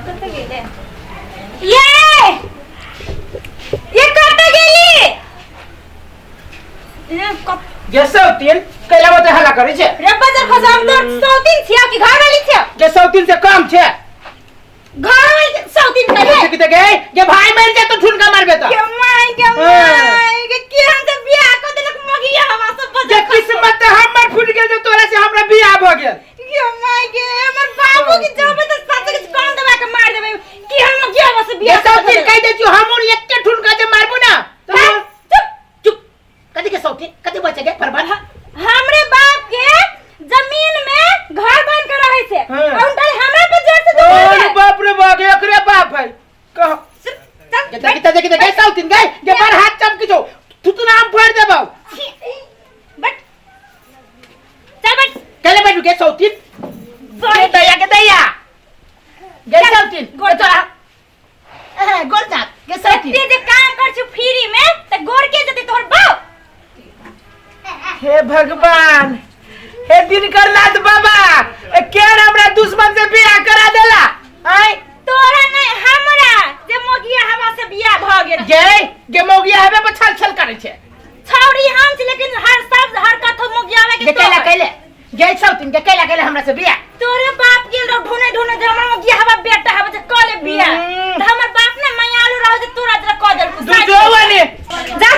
कतऽ गेलै ये ये कतऽ गेली ए, गे सौतीन कैला बते हल्ला करै छै रे बजर खसा हम तोर सौतीन छिया कि घर वाली छिया गे सौतीन से कम छै घर वाली सौतीन कहे के किते गे गे भाई मर जाए तो ठुनका मारबे त के माय के माय के केहन से बियाह क देलक मगिया हवा सब गे बजर किस्मत हमर फूट गेल जे तोरा से हमरा बियाह भ गेल के माय के हमर बाबू के जब त सच के कान दबा के मार देबे कि हम मगिया हवा से गे बियाह क सौतीन देलक कह दे छियो हम और एके ठुनका जे मारबो ना तो हाँ, चुप चुप कथी के सौतीन कथी बचे गे परबान हमरे बाप के जमीन में घर बन के रहे छे हाँ। और उनका हमरा पे जोर से अरे दुकान बाप रे बाप एकरे बाप है कह चल गे देखी देखी देख सौतीन गे गे पर हाथ चमकी जो तू तो नाम फोड़ देबौ बट चल बट कैले बैठू गे सौतीन गे दया के दया गे सौतीन गोड़ तोरा ए गोड़ जात गे सौतीन एते जे काम कर छु फ्री में त गोड़ के जते तोहर बाप हे भगवान हे दिनकर नाथ बाबा ए केर हमरा दुश्मन से बियाह करा देला आय तोरा नहीं हमरा जे मोगिया हवा से बियाह भ गेल गे गे मौगिया हेबे पर छल छल करै छै छौरी हम छी लेकिन हर सब हर कथो मोगिया के गे कैला कैले गे सौतीन गे कैला कैले हमरा से बियाह तोरे बाप गेल रहो ढूंढे ढूंढे जे हमर मोगिया हवा बेटा हवा जे कले बियाह त हमर बाप ने मायालु रहो जे तोरा जरा क देलको तू जो बने जा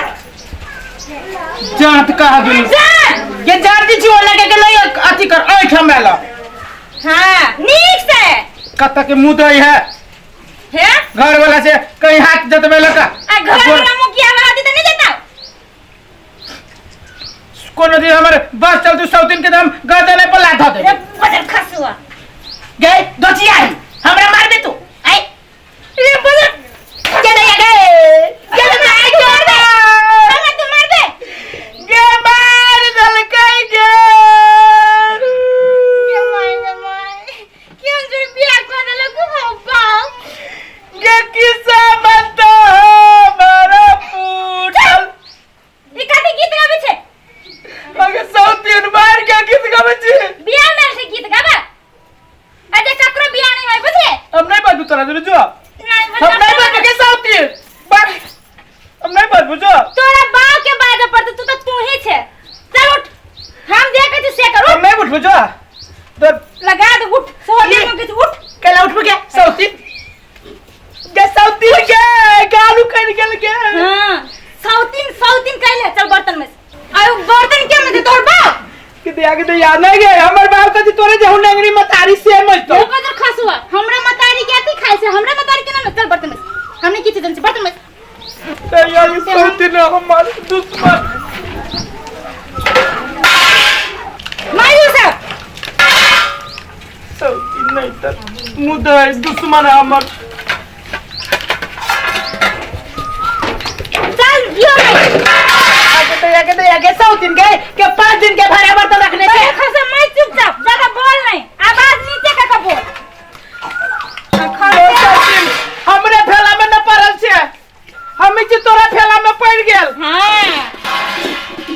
जात कहा दुनी जा गे जात छी ओला के के लई अथी कर ऐठ हमरा ल हां नीक से कत के मुंह दई है हे घर वाला से कहीं हाथ जतबे लका आ घर वाला मोगिया हवा दी त नहीं देता कोनो दिन हमर बस चलतू सौतीन के दम गर्दन पर लात धऽ रे देबै बजर खसुआ गे दोची आई हमरा मार दे तू आई रे बजर के दैया गे के मार दे हमरा तू मार दे गे मार देलकै गे के मार गे मार केहन जोर बियाह कऽ देलक हो बाप गे किस्मत हमर फूटल ई कथी गीत गाबै छै अगे सौतीन मार के गीत गाबै छी बियाह में से गीत गाबै अरे ककरो बियाह नहीं होय बुझले हम नहीं बाजू तोरा जोरे जो नहीं हम नहीं बाजू के सौतीन बात हम नहीं बाजू जो तोरा बाप के बाजे पड़ते तू तो तू ही छे चल उठ हम जे कहै छी से कर हम उठ नहीं उठबू जो तो लगा दे उठ सोहनी में किछु उठ कैला उठबू के सौतीन गे सौतीन के गालू कर गेल के हां सौतीन सौतीन कहले चल बर्तन में से। आयो बर्तन के में दे तोर बाप के दया के दया नहीं गे हमर बाप कथी तोरे जे हुनंगरी मतारी से मज तो ये बजर खसुआ हमरा मतारी के अथी खाइ छै हमरा मतारी के ना चल बर्तन में से। हमने की चीज बर्तन में से। दया ये सौतीन हमर दुश्मन मारियो सब सौतीन नहीं तर मुदई दुश्मन हमर चल जियो नहीं आगे दया के दया के सौतीन के के 5 दिन के भाड़ा बर्तन रखने के बजर खसुआ मैं चुपचाप ज्यादा बोल नहीं आवाज नीचे का का बोल ओ सौतीन हमरे फेला में न पड़ल छे हम जे तोरा फेला में पड़ गेल हाँ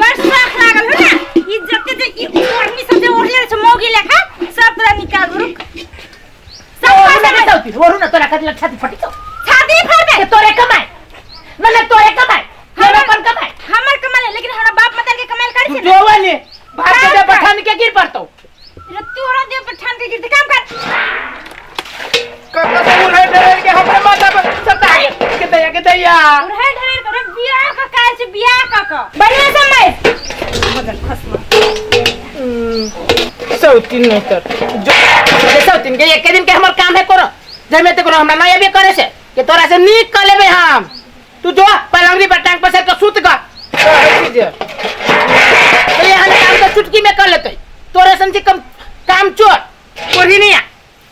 बड़ शौक लागल हो ना ई जते जे ई ओढ़नी सब जे ओढ़ले छै मौगी लेखा सब तोरा निकाल रुक सब ओरू खा ना सकै। सौतीन ओरू ना तोरा कथी छाती फटी छौ छाती फाड़ दे के तोरे कमाए मतलब तोरे कमाए हमर- हमर अपन कमाए हमर कमाल है, लेकिन हमरा बाप मतार के कमाल करै तू छै ने जो वाले भाग के काम दे कर। पठान के गिर पड़तो रे तोरा दे पर ठान के गिरते काम कर कब से उड़े डरे के हमरे माथा पर सता गेल के दया के दया उड़े ढेर करे बियाह क काल छै बियाह क क बढ़िया समय मदन खसमा सौतीन नहीं तर जो जे सौतीन के एक दिन के हमर काम है करो जमे ते करो हमरा नहीं अबे करे से के तोरा से नीक कर लेबे हम तू जो पलंगरी पर टांग पसार के सुत गा कहै छी जे तो यहाँ काम तो चुटकी में कर लेते तोरे सन से कम काम चोर कोढ़िनिया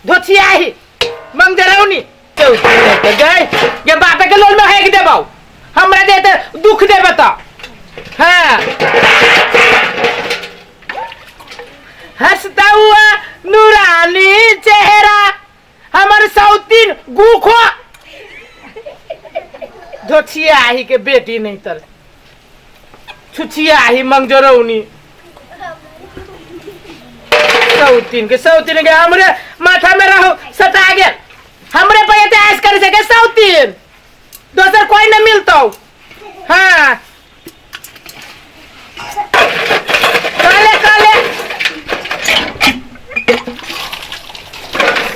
धोछिया ही मंगजरौनी तो गए ये बापे के लोल में हेक देबौ हमरा दे ते दुख देबे त हाँ हंसता हुआ नूरानी चेहरा हमर सौतीन गुखो धोछिया ही के बेटी नहीं तर छुछिया ही मंगजरौनी सौतीन के हमरे माथा में रहो सता गेल हमरे सौतीन, दोसर कोई न मिलतौ। हाँ काले काले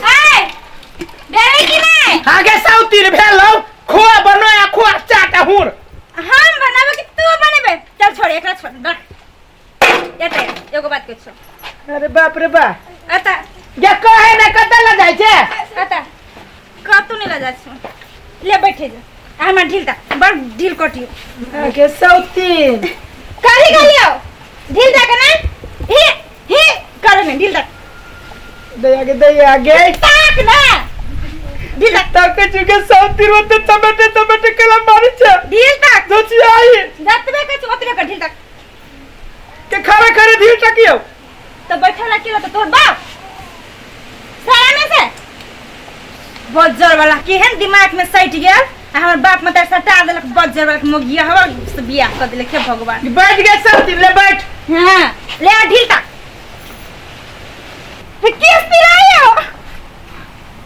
ए डरे की नहीं? आगे सौतीन भेलौ, खोआ बनो आ खोआ चाटा हुर। हम बनाबे कि तू बनेबे? चल छोड़, एकरा छोड़ रख। एते एगो बात कहै छौ। अरे बाप रे बा। एता गे कहे ने कतऽ लऽ जाइ छै? एता कतौ नहि लऽ जाइ छौ, ले बैठे जा। हमरा ढील दा, बड़ ढील कटियो। आगे सौतीन कही गेलियो ढील दा के ना, ही ही करे ने ढील दा। दया के दया गे ताक ना ढील दा। ताके चुके सौतीन ओते टमाटे टमाटे केला मारै छै। ढील ताक दोची आई जतबे के छौ ओतबे के ढील ताक। के खरे खरे ढील टकियो तो बैठल के तो तोहर बाप सारा में से बज्जर वाला केहन दिमाग में सटि गेल आ हमर बाप मतार सटा देलक बज्जर वाला के मोगिया हमर से बियाह कर देलक। हे भगवान। बैठ गए सौतीन, ले बैठ। हाँ ले आ ढील ताक। हे केस तिरायो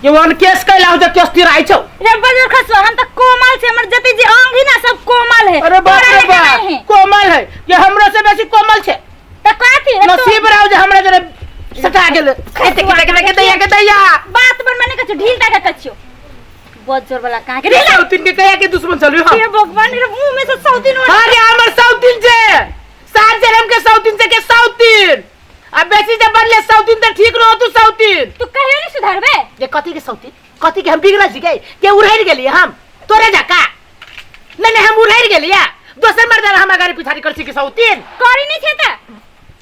ये वन केस कैला हो जो केस तिराइ छौ। रे बज्जर खसो, हम त कोमल छै, हमर जते जे अंग है ना सब कोमल है। अरे बाप तोरा रे लेखा बाप, नहीं है। कोमल है ये, हमरो से बेसी कोमल छै। त कथी है? नसीब रहो जे हमरा जरे सटा गेल। एते के के के दैया के दैया बात पर मने कछु ढील ताके कछु बज्जर वाला कहाँ के ढील सौतीन के कहिया के दुश्मन चलू हम। हे भगवान, रे मुंह में से सौतीन उड़। हाँ रे हमर सौतीन जे 7 जन्म के सौतीन से के सौतीन आ बेसी जब बदले सौतीन त ठीक रहो तू सौतीन। तू कहियो नहीं सुधरबे। ये कथी के सौतीन, कथी के हम बिगड़ल छी के के उड़ैर गेलियै हम तोरे जका? नहीं नहीं हम उड़ैर गेलियै, दोसर मर्दाना हम अगाडि पिछाड़ी कर छी के सौतीन करी नहीं छै त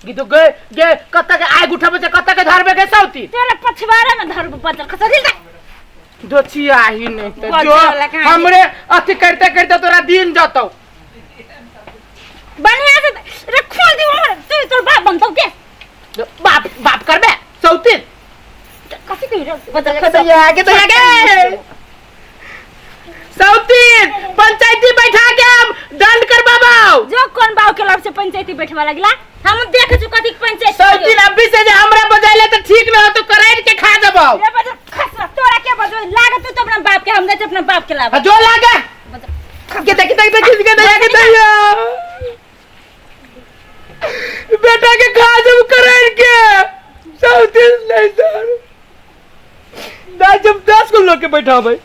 गी तो गे गे कत के आग उठाबे छै, कत के धरबे के सौतीन? तोरा पछवाड़ा में धरबो बज्जर खसा दिल त दोची आही नहीं त बज्जर जो वाला कहाँ हमरे अथी करते करते तोरा दिन जतौ। बढ़िया से रे खोल दी हमर, तू तोर बाप बनतौ के? बाप बाप करबे सौतीन? कथी कहि रे बज्जर खसा आगे तो आगे सौतीन पंचायती बैठा के हम दंड करबाबौ। जो कोन बाव के लब से पंचायती बैठवा लगला, हम देख छु कथी पंचायत। सौतीन अभी से जे हमरा बजाइले त ठीक न हो तो कराइर के खा जबौ। रे बज्जर खसरा तोरा के बजबै लागत तू तो अपना बाप के, हम जाय अपना बाप के लाब। जो लागे के देख देख देख के दया के दया बेटा के खा जब कराइर के सौतीन नहीं सर ना जब 10 को लोग के बैठाबै।